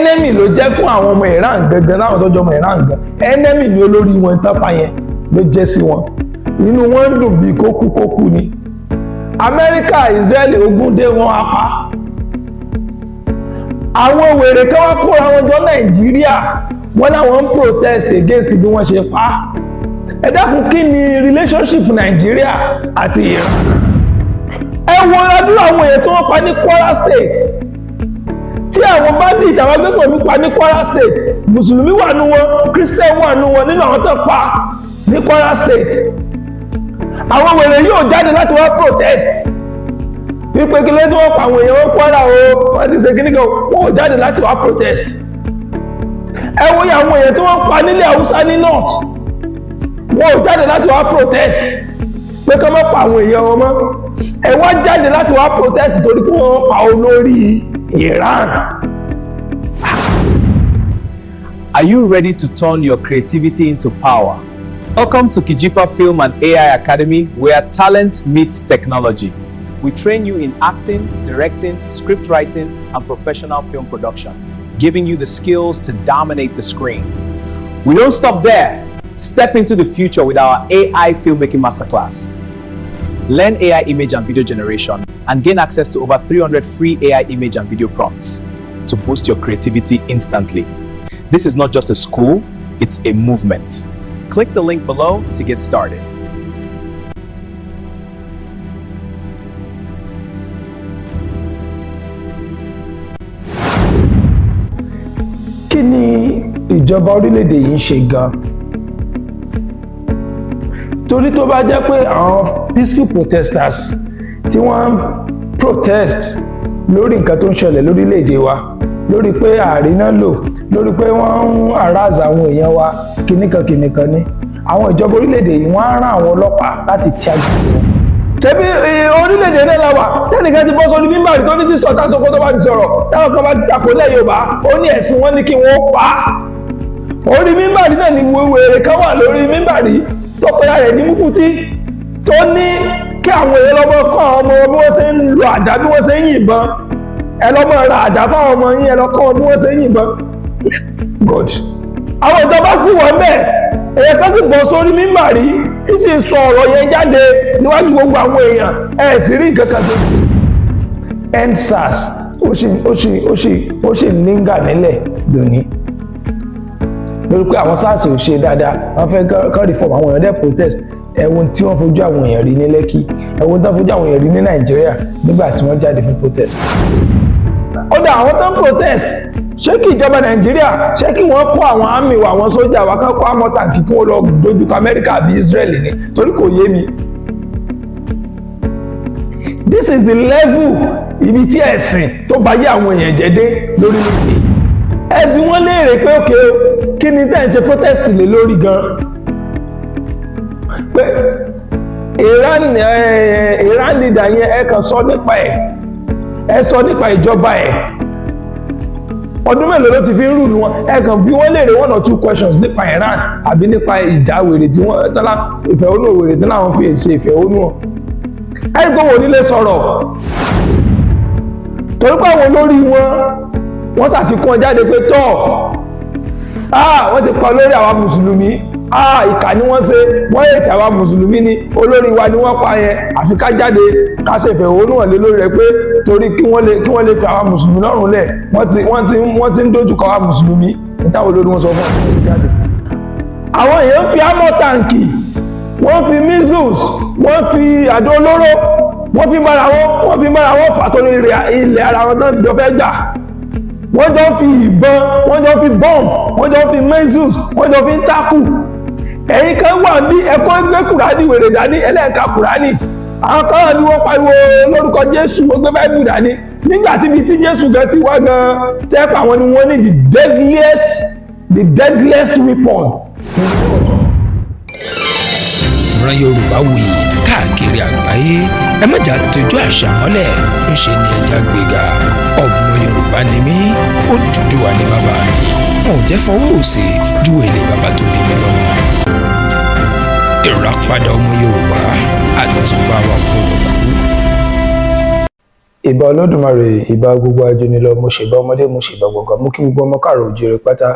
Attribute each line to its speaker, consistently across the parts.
Speaker 1: Enemy ló jẹ́ fún àwọn ọmọ Iran gangan, láwọn tó jọ ọmọ Iran gan. Enemy ni olórí wọn tán pa yẹn ló jẹ́ sí wọn. Inú wọn ń dùn bíi kókú kókú ni. Amẹ́ríkà, Israeli, ogun dé, wọn á pa. Àwọn wèrè kan wá kóra wọn jọ Nàìjíríà, wọn láwọn ń protest against bí wọ́n ṣe pa. Ẹ dákun, kí ni relationship Nàìjíríà àti Iran? Ẹ wo adúrà àwọn èèyàn tí wọ́n pa ní Kwara State, tí àwọn bandit, àwọn agbésùnmọ̀mí pa ní Kwara State. Mùsùlùmí wà nù wọn, Christian wà nù wọn, nínú àwọn tó pa ní Kwara State. Àwọn wèrè yóò jáde láti wá protest wípé kí ló tí wọ́n pa àwọn èèyàn wọn Kwara o, wọ́n ti ṣe kíní kan. Wọ́n ò jáde láti wá protest. Ẹ wo iye àwọn èèyàn tí wọ́n pa nílẹ̀ Haúsá ní north, wọ́n ò jáde láti wá protest pé kí wọ́n má pa àwọn èèyàn wọn mọ́. Ẹ wá jáde láti wá protest torí pé wọ́n pa olórí Iran.
Speaker 2: Are you ready to turn your creativity into power? Welcome to Kijipa Film and AI Academy, where talent meets technology. We train you in acting, directing, script writing, and professional film production, giving you the skills to dominate the screen. We don't stop there. Step into the future with our AI filmmaking masterclass. Learn AI image and video generation and gain access to over 300 free AI image and video prompts to boost your creativity instantly. This is not just a school, it's a movement. Click the link below to get started.
Speaker 1: Kí ni ìjọba orílẹ̀-èdè yìí ń ṣe gan? Torí tó bá jẹ́ pé àwọn peaceful protesters tí wọ́n ń protest lórí nǹkan tó ń ṣẹlẹ̀ lórílẹ̀-èdè wa, lórí pé àríná lò, lórí pé wọ́n ń harass àwọn èèyàn wa, kìnnìkan kìnnìkan ni, àwọn ìjọba orílẹ̀-èdè yìí, wọ́n á rán àwọn ọlọ́pàá láti tear gas wọn. Ṣebí orílẹ̀-èdè náà la wà tẹ́nìkan ti bọ́ sórí mímbàrí tó ní tí Sultan Sokoto bá ti sọ̀rọ̀, táwọn kan bá ti takò lẹ̀ Yorùbá, ó ní ẹ̀sìn wọn ní kí wọ́n pa á. Orí mímbàrí náà ni wèrè kan wà lórí mímbàrí tó pera rẹ̀ ní mufti, tó ní kí àwọn èèyàn lọ́mọ kọ́ àwọn ọmọ bí wọ́n ṣe ń lo àdá, bí wọ́n ṣe ń yìnbọn. Ẹ lọ́mọ ra àdá fáwọn ọmọ yín, ẹ lọ kọ́ wọn bí wọ́n ṣe ń yìnbọn. God, àwọn ìjọba sì wọ́n bẹ́ẹ̀. Èèyàn kan sì bọ́ sórí mímbàrí, ń sì sọ ọ̀rọ̀ yẹn jáde níwájú gbogbo àwọn èèyàn, ẹ̀ sì rí nǹkan kan sí. EndSARS ó sì linger nílẹ̀ lónìí lórí pé àwọn SARS ò ṣe dáadáa, wọ́n fẹ́ kọ́ reform. Àwọn èèyàn dẹ̀ protest. Ẹ̀wọ̀n tí wọ́n fojú àwọn èèyàn rí ní Lẹ́kì, ẹ̀wọ̀n tí wọ́n fojú àwọn èèyàn rí ní Nàìjíríà nígbà tí wọ́n jáde fún protest. Ó dà, àwọn tó ń protest, ṣé kí ìjọba Nàìjíríà, ṣé kí wọ́n kó àwọn army wa, àwọn sójà wa, kán kó armoured tank, kí wọ́n lọ dojúkọ Amẹ́ríkà àbí Israel ni? Torí kò yé mi. This is the level ibi tí ẹ̀sìn tó bá yé àwọn èèyàn jẹ́ dé lórílẹ̀‐èdè. Ẹ bi wọ́n léèrè pé, okay, kí ni tẹ́ ń ṣe protest lé lórí gan? Pé Iran leader yẹn, ẹ kàn sọ nípa ẹ̀, ẹ sọ nípa ìjọba ẹ̀, ọdún mélòó ló ti fi ń rule wọn? Ẹ kàn bí wọ́n léèrè one or two questions nípa Iran àbí nípa ìjà wèrè tí wọ́n tọ́lá, ìfẹ̀hónú wèrè tí láwọn fi ṣe ìfẹ̀hónú wọn, ẹ gbọ́, wọn ò ní lè sọ̀rọ̀, torí pé àwọn olórí wọn, wọ́n sàti kún ọ jáde pé tọ́, ah, wọ́n ti pa olórí àwa mùsùlùmí, ah, ìkà ni wọ́n ṣe, wọ́n ètò àwa mùsùlùmí ni, olórí wa ni wọ́n pa yẹn, àfi ká jáde ká ṣe ìfẹ̀hónú hàn lé lórí rẹ̀, pé torí kí wọ́n lè fi àwa mùsùlùmí lọ́rùn lẹ̀, wọ́n ti ń dojúkọ àwa mùsùlùmí ní táwọn olórí wọn sọ fún wọn jáde. Àwọn èèyàn fi armoured tank, wọ́n fi missiles, wọ́n fi àdó olóró, wọ́n fi bára wọn fà tó lórí ilẹ̀ ara wọn tán jọ fẹ́ gbà. Wọ́n jọ fi ìbọn, wọ́n jọ fi bomb, wọ́n jọ fi missiles, wọ́n jọ fi ń tákù. Ẹ̀yin kan wà ní ẹ̀kọ́ gbé Kùránì wèrè dání, ẹlẹ́ẹ̀ka Kùránì. Àwọn kan wà ní wọ́n pariwo lórúkọ Jésù, wọ́n gbé Báíbù dání, nígbà tí ibi tí Jésù gan ti wá gan tẹ́pọ̀, àwọn ni wọ́n ní the deadliest weapon in the world.
Speaker 3: Ìran Yorùbá wuyì káàkiri àgbáyé. Ẹ má jà tójú àṣà mọ́lẹ̀, ńṣe ni ẹja gbéga. Ọmọ Yorùbá ni mí, Odùduwà ní bàbá mi. Wọn ò jẹ́ fọwọ́ òsì ju èlé bàbá tó bí mi lọ́mọ. Ìràpadà ọmọ Yorùbá, àtúbà wa gbọ́dọ̀ kú.
Speaker 1: Ìbà Olódùmarè, ìbà gbogbo ajónilọ, mo ṣèbà ọmọdé, mo ṣèbà gbọ̀ngàn, mú kí gbogbo ọmọ káàrọ̀ òjìrè pátá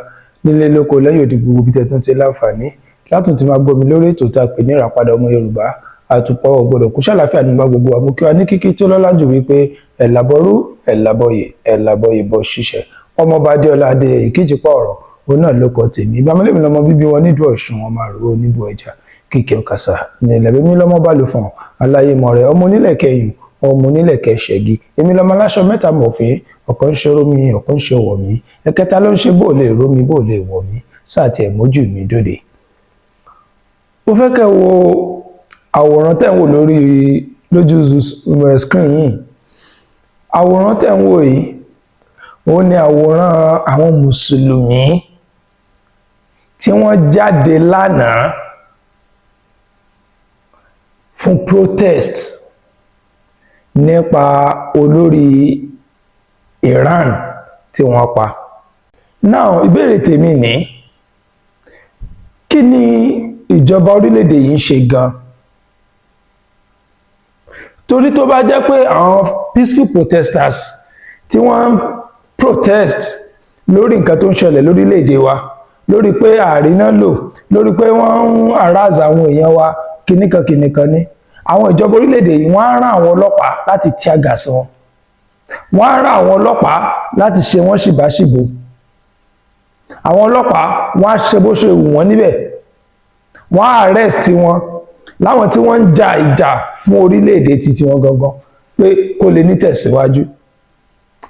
Speaker 1: nílé lóko lẹ́yìn odi, gbogbo bí tẹ̀tún ti láǹfààní látùn ti máa gbọ́ mi lórí ètò tá a pè ní Ìràpadà Ọmọ Yorùbá. Àtùpọ̀ ọ̀gbọ́dọ̀ kú ṣàlàáfíà nígbà gbogbo. Àmú kí wa ní kíkí tó lọ́lá jù wípé ẹ̀làbọ̀rú, ẹ̀làbọ̀yè, ẹ̀làbọ̀yè bọ̀ ṣiṣẹ́. Ọmọọba Adéọlá Adéyẹyè Kíjìpá ọ̀rọ̀ òun náà ló kọ tèmi. Ìbámọ́lẹ́mi lọmọ bíbí wọn nídùú Ọ̀ṣun, ọmọ àrò oníbù ẹja kíkẹ́ ọ̀kasà nílẹ̀ bí mi lọ́mọ bá lò fún aláyé mọ̀ rẹ̀, ọmọ onílẹ̀ kẹyìn, ọmọ onílẹ̀ kẹsẹ̀gì. Èmi lọmọ aláṣọ mẹ́ta mọ̀fín, ọ̀kan ń ṣe rómi, ọ̀kan ń ṣe wọ̀ mí, ẹ̀kẹta ló ń ṣe bó lè rómi bó lè wọ̀ mí sáà tiẹ̀ mójú mi dóde. Mo fẹ́ kẹ́ wo àwòrán tẹ̀ ń wò lórí lójú screen yìí. Àwòrán tẹ̀ ń wò yìí, òun ni àwòrán àwọn mùsùlùmí tí wọ́n jáde lánàá fún protest nípa olórí Iran tí wọ́n pa. Now, ìbéèrè tèmi ní, kí ni ìjọba orílẹ̀-èdè yìí ń ṣe gan? Torí tó bá jẹ́ pé àwọn peaceful protesters tí wọ́n ń protest lórí nǹkan tó ń ṣẹlẹ̀ lórílẹ̀-èdè wa, lórí pé àríná lò, lórí pé wọ́n ń harass àwọn èèyàn wa, kìnnìkan kìnnìkan ní àwọn ìjọba orílẹ̀-èdè yìí, wọ́n á rán àwọn ọlọ́pàá láti tear gas wọn, wọ́n á rán àwọn ọlọ́pàá láti ṣe wọ́n ṣìbáṣìbò, àwọn ọlọ́pàá wọ́n á ṣe bó ṣe wù wọ́n níbẹ̀, wọ́n á arrest wọn láwọn tí wọ́n ń ja ìjà fún orílẹ̀-èdè títí wọn gangan pé kó lè ní tẹ̀síwájú.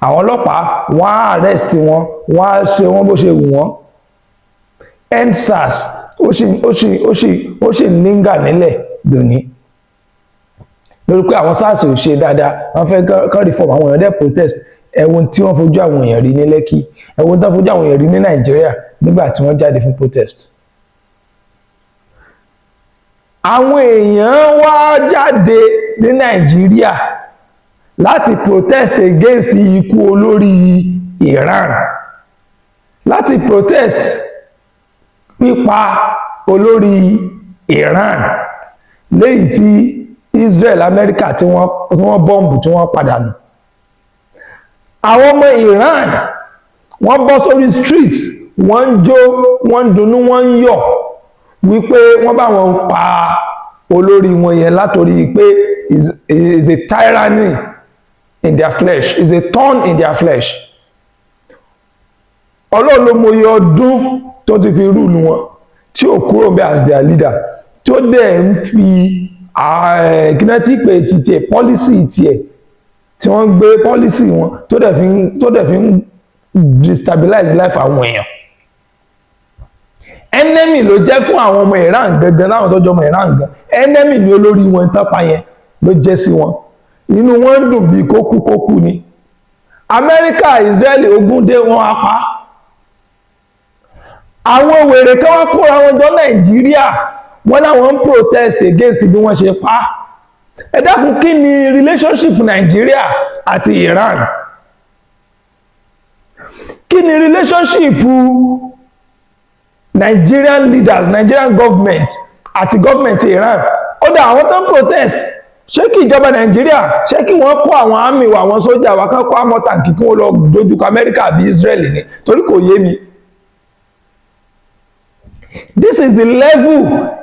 Speaker 1: Àwọn ọlọ́pàá wọ́n á arrest wọn, wọ́n á ṣe wọ́n bó ṣe wù wọ́n. EndSARS ó sì linger nílẹ̀ lónìí lórí pé àwọn SARS ò ṣe dáadáa, wọ́n fẹ́ kán reform. Àwọn èèyàn dẹ̀ protest. Ẹ̀wọ̀n tí wọ́n fojú àwọn èèyàn rí ní Lẹ́kì, ẹ̀wọ̀n tí wọ́n fojú àwọn èèyàn rí ní Nàìjíríà nígbà tí wọ́n jáde fún protest. Àwọn èèyàn wá jáde ní Nàìjíríà láti protest against ikú olórí Iran, láti protest pípa olórí Iran léyìí tí Israel, Amẹ́ríkà tí wọ́n bọ́ǹbù, tí wọ́n padà nù. Àwọn ọmọ Iran wọ́n bọ́ sórí street, wọ́n ń jó, wọ́n ń dunnú, wọ́n ń yọ̀ wípé wọ́n bá wọn pa olórí wọn yẹn látòrí pé is a tyranny in their flesh, is a thorn in their flesh. Ọlọ́run ló mọye ọdún tó ti fi rule wọn tí ò kúrò bẹ́ẹ̀ as their leader, tí ó dẹ̀ ń fi kíná tí pé ti tiẹ̀, policy tiẹ̀ tí wọ́n gbé, policy wọn tó dẹ̀ fi ń destabilize life àwọn èèyàn. Enemy ló jẹ́ fún àwọn ọmọ Iran gangan. Láwọn tó jọ ọmọ Iran gan, enemy ni olórí wọn tán pa yẹn ló jẹ́ sí wọn. Inú wọn ń dùn bíi kókú kókú ni. Amẹ́ríkà, Israeli, ogun dé, wọn á pa. Àwọn wèrè kan wá kóra wọn jọ Nàìjíríà, wọn láwọn ń protest against bí wọ́n ṣe pa. Ẹ dákun, kí ni relationship Nàìjíríà àti Iran? Kí ni relationship Nigerian leaders, Nigerian government àti government Iran? Ó dà, àwọn tó ń protest, ṣé kí ìjọba Nàìjíríà, ṣé kí wọ́n kó àwọn army wa, àwọn sójà wa, kán kó armoured tank, kí wọ́n lọ dojúkọ Amẹ́ríkà àbí Israel ni? Torí kò yé mi. This is the level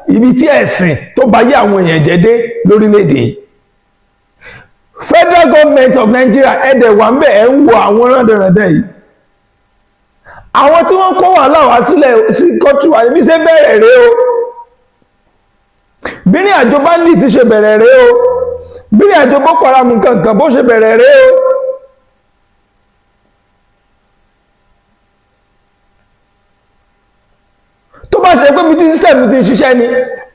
Speaker 1: ibi tí ẹ̀sìn tó bá yé àwọn èèyàn jẹ́ dé lórílẹ̀‐èdè yìí. Federal government of Nigeria, ẹ̀dẹ̀ wà ń bẹ̀, ẹ̀ ń wo àwọn rándanràndan yìí, àwọn tí wọ́n kó wàhálà wá sílẹ̀ sí country wa. Níbi ṣe bẹ̀rẹ̀ rèé o, bí ní àjọ bandit ṣe bẹ̀rẹ̀ rèé o, bí ní àjọ Boko Haram nǹkan bó ṣe bẹ̀rẹ̀ rèé o. Tó bá ṣe pé bí tí system ti ń ṣiṣẹ́ ni,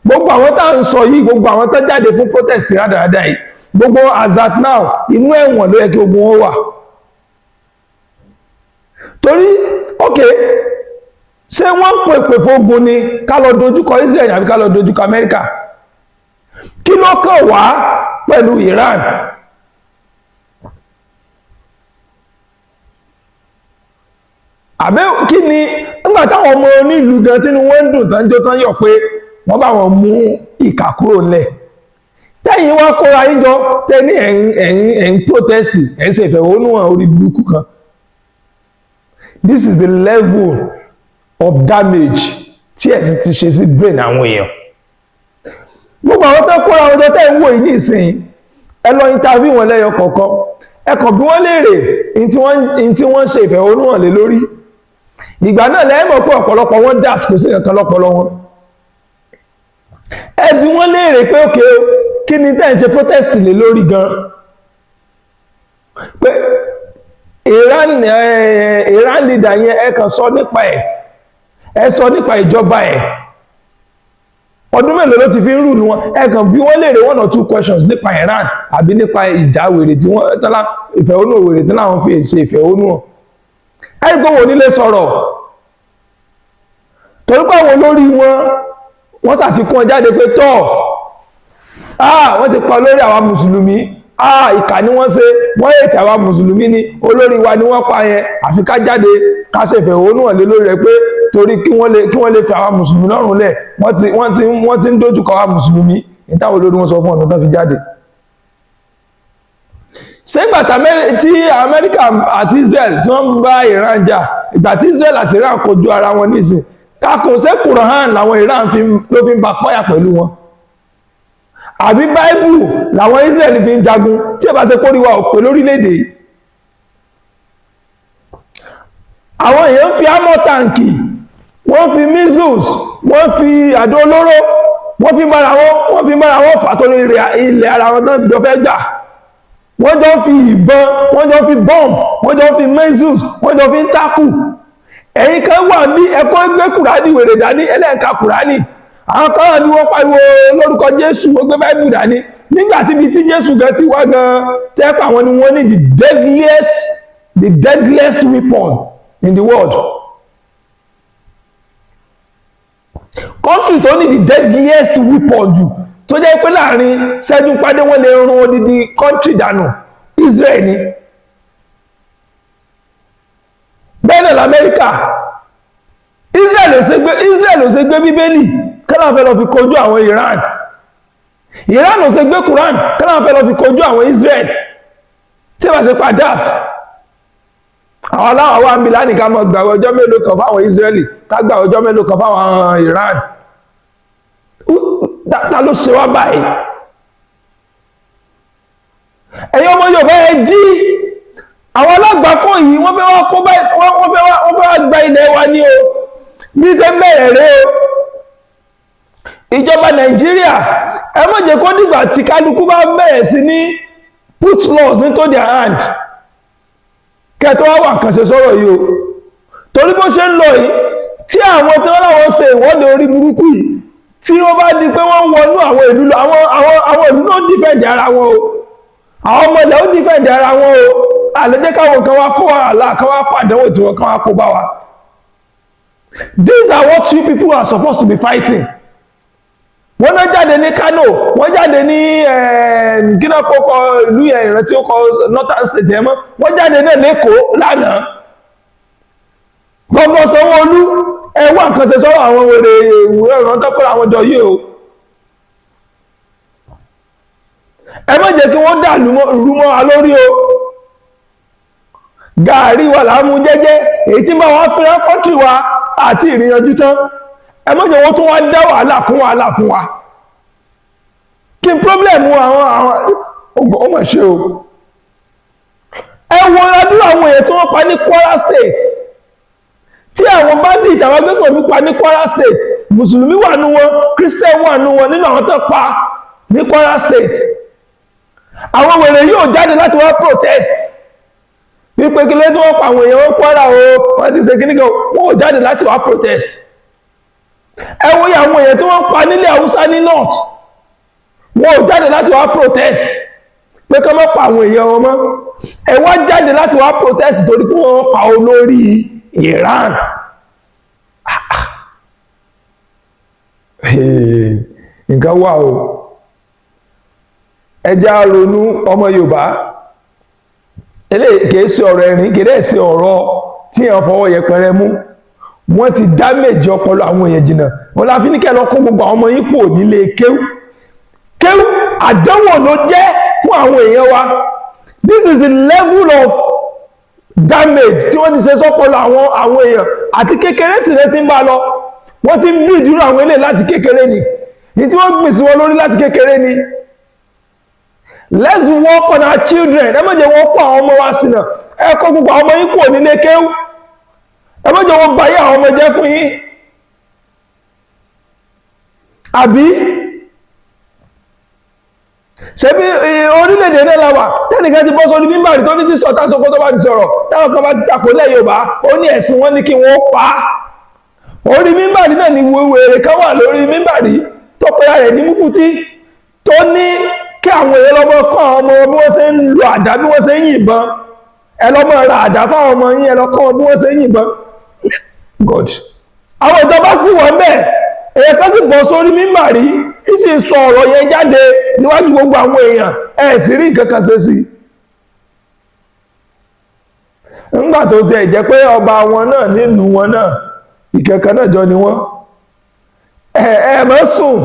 Speaker 1: gbogbo àwọn tá à ń sọ yìí, gbogbo àwọn tó jáde fún protest rádaràda yìí, gbogbo as at now, inú ẹ̀wọ̀n ló yẹ kí gbogbo wọn wà. Torí ok, ṣé wọ́n ń pèpè fógun ni ká lọ dojúkọ Israel àbí ká lọ dojúkọ Amẹ́ríkà? Kí ló kàn wá pẹ̀lú Iran? Àbẹ́ kí ni nígbà táwọn ọmọ onílùú gan tínú wọn ń dùn tán jó tán yọ̀ pé wọ́n bá wọn mú ìkà kúrò ńlẹ̀? Tẹ́yìn wá kóra yín jọ, tẹ́ ní ẹ̀yin protest, ẹ̀yin ṣe ìfẹ̀hónúhàn orí burúkú kan. This is the level of damage tí ẹ̀sìn ti ṣe sí brain àwọn èèyàn. Gbogbo àwọn tó kóra wọn jọ tẹ́ ń wò yìí nísìnyí, ẹ lọ interview wọn lẹ́yọ kọ̀ọ̀kan, ẹ kàn bí wọ́n léèrè in tí wọ́n ṣe ìfẹ̀hónúhàn lé lórí. Ìgbà náà lẹ́yìn mọ̀ pé ọ̀pọ̀lọpọ̀ wọn daft, kò sí nǹkan lọ́pọlọ wọn. Ẹ bi wọ́n léèrè pé, okay, kí ni tẹ́ ń ṣe protest lé lórí gan? Pé Iran leader yẹn, ẹ kàn sọ nípa ẹ̀, ẹ sọ nípa ìjọba ẹ̀, ọdún mélòó ló ti fi ń rule wọn? Ẹ kàn bí wọ́n léèrè one or two questions nípa Iran àbí nípa ìjà wèrè tí wọ́n tọ́lá, ìfẹ̀hónú wèrè tí láwọn fi ṣe ìfẹ̀hónú hàn. Ẹ gbọ́, wọn nílé sọ̀rọ̀, torí pé àwọn olórí wọn, wọ́n sàti kún ọ jáde pé tọ́, ah, wọ́n ti pa olórí àwa mùsùlùmí, ah, ìkà ni wọ́n ṣe, wọ́n ètò àwa mùsùlùmí ni, olórí wa ni wọ́n pa yẹn, àfi ká jáde ká ṣe ìfẹ̀hónú hàn lé lórí rẹ̀, pé torí kí wọ́n lè fi àwa mùsùlùmí lọ́rùn lẹ̀, wọ́n ti ń dójúkọ àwa mùsùlùmí. Ní táwọn olórí wọn sọ fún ọ̀nà tó fi jáde. Ṣégbà tí Amẹ́ríkà àti Israel tí wọ́n ń bá Iran jà, ìgbà tí Israel àti Iran kojú ara wọn nísìn, kakò ṣé Quran làwọn Iran ló fi ń ba pọ́yà pẹ̀lú wọn, àbí Bible làwọn Israel fi ń jagun? Tí ẹ bá ṣe kórìíwá òpè lórílẹ̀-èdè yìí, àwọn èèyàn fi armor tank, wọ́n fi missiles, wọ́n fi àdó olóró, wọ́n fi bára wọn fà tó lórí ilẹ̀ ara wọn tán jọ fẹ́ gbà. Wọ́n jọ fi ìbọn, wọ́n jọ fi bomb, wọ́n jọ fi missiles, wọ́n jọ fi ń tákù. Ẹ̀yin kan wà ní ẹ̀kọ́ gbé Kùránì wèrè dání, ẹlẹ́ẹ̀ka Kùránì. Àwọn kan wà ní wọ́n pariwo lórúkọ Jésù, wọ́n gbé Báíbù dání, nígbà tí ibi tí Jésù gan ti wá gan tẹ́pọ̀, àwọn ni wọ́n ní the deadliest weapon in the world. Country tó ní the deadliest weapon jù, tó jẹ́ pé láàrin ṣẹ́jú pàdé wọ́n lè run odidi country dànù, Israel ni. Bẹ́ẹ̀ náà l'Amẹ́ríkà. Israel ò ṣe gbé Bíbélì kánà fẹ́ lọ fi kojú àwọn Iran. Iran ò ṣe gbé Quran kánà fẹ́ lọ fi kojú àwọn Israel. Tí wọ́n ṣe pa daft, àwọn aláwọ̀ wà ń bí lánìí, ká mọ̀ gbàwẹ̀ ọjọ́ mélòó kan fáwọn Israeli, ká gbàwẹ̀ ọjọ́ mélòó kan fáwọn Iran. Ta ló ṣe wá báyìí? Ẹ̀yin ọmọ Yorùbá, ẹ jí. Àwọn alágbàkọ́ yìí, wọ́n fẹ́ wá kó báyìí, wọ́n fẹ́ wá gba ilẹ̀ wa ní o. Bí ṣe ń bẹ̀rẹ̀ rẹ o, ìjọba Nàìjíríà, ẹ má jẹ́ kó dìgbà tí kálukú bá bẹ̀rẹ̀ sí ní put laws into their hand kẹtọ́ wá wà kàn ṣe sọ̀rọ̀ yìí o. Torí bó ṣe ń lọ yìí, tí àwọn tí wọ́n láwọn ṣe ìwọ́de orí burúkú yìí, tí wọ́n bá di pé wọ́n wọnú àwọn ìlú lọ, àwọn ìlú náà defend ara wọn o, àwọn ọmọ ilẹ̀ ó defend ara wọn o. Àlejò káwọn kan wá kó wàhálà kan wá pàdánwò tí wọ́n kan wá kó bá wa. These are what you people are supposed to be fighting. Wọ́n náà jáde ní Kano, wọ́n jáde ní gíná kókọ ìlú yẹn, ìrántí ó kọ Northern State yẹn mọ́. Wọ́n jáde náà lẹ́kọ̀ọ́ lánàá. Gbogbo Sanwó-Olú, ẹ wá nǹkan ṣe sọ́rọ̀ àwọn wèrè ìwúrẹ́ ìrántọ́kọ́ àwọn jọ yìí o. Ẹ má jẹ́ kí wọ́n dà rú mọ́ wa lórí o. Gààrí wa là ń mu jẹ́jẹ́, èyí tí ń bá wa fẹ́ràn country wa àti ìrìnàjò tán. Ẹ má jẹ́ wọ́n tún wá dá wàhálà kún wàhálà fún wa. Kí n problem àwọn ó mà ṣe o. Ẹ wo adúrà àwọn èèyàn tí wọ́n pa ní Kwara State, tí àwọn bandit, àwọn agbésùnmọ̀mí pa ní Kwara State. Mùsùlùmí wà nú wọn, Christian wà nú wọn, nínú àwọn tó pa ní Kwara State. Àwọn wèrè yóò jáde láti wá protest wípé kí ló tí wọ́n pa àwọn èèyàn wọn Kwara o, wọ́n ti ṣe kíní kan. Wọ́n ò jáde láti wá protest. Ẹ wo àwọn èèyàn tí wọ́n pa nílẹ̀ Haúsá ní north, wọ́n ò jáde láti wá protest pé kí wọ́n pa àwọn èèyàn wọn mọ́. Ẹ wá jáde láti wá protest torí pé wọ́n pa olórí Iran. Nǹkan wà o. Ẹ jẹ́ á ronú, ọmọ Yorùbá. Eléyìí kìí ṣe ọ̀rọ̀ ẹ̀rín, kìí ṣe ọ̀rọ̀ tí èèyàn fọwọ́ yẹpẹrẹ mú. Wọ́n ti damage ọpọlọ àwọn èèyàn jìnnà. Wọn la fi ní kẹ́ lọ kó gbogbo àwọn ọmọ yín pò nílé kéwú. Kéwú àdánwò ló jẹ́ fún àwọn èèyàn wa. This is the level of damage tí wọ́n ti ṣe sọ́pọ̀lọ àwọn èèyàn. Àti kékeré sì lẹ́ ti ń bá lọ. Wọ́n ti ń bí ìdúró àwọn eléyìí láti kékeré ni, ní tí wọ́n gbìn sí wọn lórí láti kékeré ni. Let's work on our children. Ẹ má jẹ́ wọ́n kó àwọn ọmọ wa sínà. Ẹ kó gbogbo àwọn ọmọ yín kúrò nílé kéwú. Ẹ má jẹ́ wọ́n bayé àwọn ọmọ jẹ́ fún yín. Àbí ṣebí orílẹ̀-èdè náà la wà tẹ́nìkan ti bọ́ sórí mímbàrí tó ní tí sọ̀tà Sókótó bá ti sọ̀rọ̀, táwọn kan bá ti takò lẹ̀ Yorùbá, ó ní ẹ̀sìn wọn ní kí wọ́n pa á. Orí mímbàrí náà ni wèrè kan wà lórí mímbàrí tó pera rẹ̀ ní mufti, tó ní kí àwọn èèyàn lọ́mọ kọ́ àwọn ọmọ bí wọ́n ṣe ń lo àdá, bí wọ́n ṣe ń yìnbọn. Ẹ lọ́mọ ra àdá fáwọn ọmọ yín, ẹ lọ kọ́ wọn bí wọ́n ṣe ń yìnbọn. God, àwọn ìjọba sì wọ́n bẹ́ẹ̀. Èèyàn kan sì bọ́ sórí mímbàrí, í sì sọ ọ̀rọ̀ yẹn jáde níwájú gbogbo àwọn èèyàn. Ẹ̀ sì rí nǹkan kan ṣe sí i. Ńgbà tó tẹ̀ jẹ́ pé ọba wọn náà nílùú wọn náà, ìkẹ̀kẹ́ náà jọ ni wọ́n. Ẹ ẹ mọ́ sùn.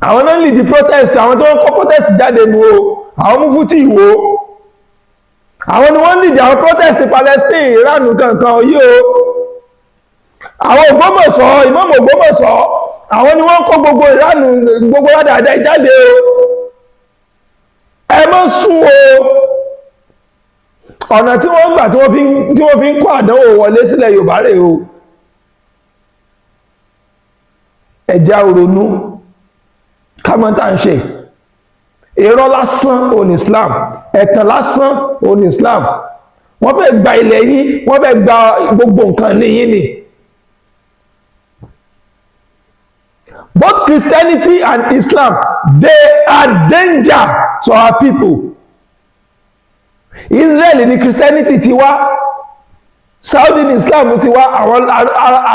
Speaker 1: Àwọn náà ń lead the protest. Àwọn tí wọ́n kọ́ protest jáde nu o, àwọn mufti Ìwó, àwọn ni wọ́n ń lead àwọn protest Palestine, Iran kankan yìí o. Àwọn Ògbómọ̀ṣọ́, ìmáàmù Ògbómọ̀ṣọ́, àwọn ni wọ́n kó gbogbo Iran, gbogbo rádàdà jáde o. Ẹ má sùn o. Ọ̀nà tí wọ́n gbà tí wọ́n fi ń kó àdánwò wọlé sílẹ̀ Yorùbá rèé o. Ẹ jẹ́ á ronú kámọ́ tá ń ṣe. Irọ́ lásán òní Islam, ẹ̀tàn lásán òní Islam. Wọ́n fẹ́ gba ilẹ̀ yín, wọ́n fẹ́ gba gbogbo nǹkan ní yín ni. Both Christianity and Islam, they are danger to our people. Israel ní Christianity ti wá, Saudi ní Islam ti wá, àwọn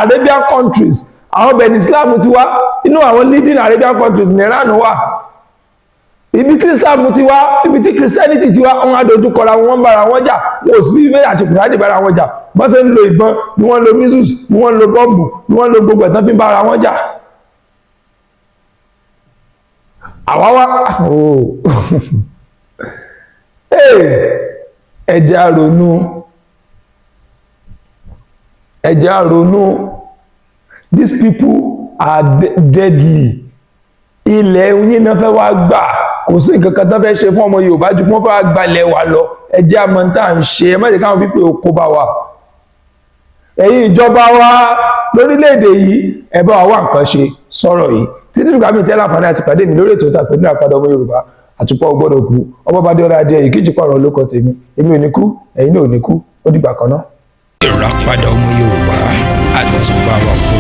Speaker 1: Arabian countries, àwọn bẹ̀rẹ̀ Islam ti wá. Inú àwọn leading Arabian countries ní Iran wà. Ibi tí Islam ti wá, ibi tí Christianity ti wá, wọn á dojú kọra wọn, bára wọn jà. Wọn ò sí fífẹ́ àti Kùránì bára wọn jà. Wọ́n ṣe ń lo ìbọn ni wọ́n ń lo missiles, ni wọ́n ń lo bọ́ǹbù, ni wọ́n ń lo gbogbo ẹ̀tàn fi bára wọn jà. Àwa wá, oh, ẹ jẹ́ á ronú, ẹ jẹ́ á ronú. These people are deadly. Ilẹ̀ yín náà fẹ́ wá gbà. Kò sí nǹkan kan tó fẹ́ ṣe fún ọmọ Yorùbá ju wọ́n fẹ́ wá gbalẹ̀ wa lọ. Ẹ jẹ́ àmọ́ tá à ń ṣe. Ẹ má jẹ́ káwọn pípé oko bá wa. Ẹ̀yin ìjọba wa lórílẹ̀‐èdè yìí, ẹ bá wa wá nǹkan ṣe sọ̀rọ̀ yìí. Títí dìgbà mi tẹ́lẹ̀ àǹfààní àti pàdé mi lórí ètò ìtàpé ní àpàdé ọmọ Yorùbá, àtúpọ̀ gbọ́dọ̀ kú. Ọmọ bá dé ọ̀rọ̀ adé yìí kíjì pààrọ̀ lóko tèmi. Èmi ò ní kú, ẹ̀yin náà ò ní kú. Ó dìgbà kan náà.
Speaker 3: Ìràpadà ọmọ Yorùbá, àtùpà wa gbọ́dọ̀ kú.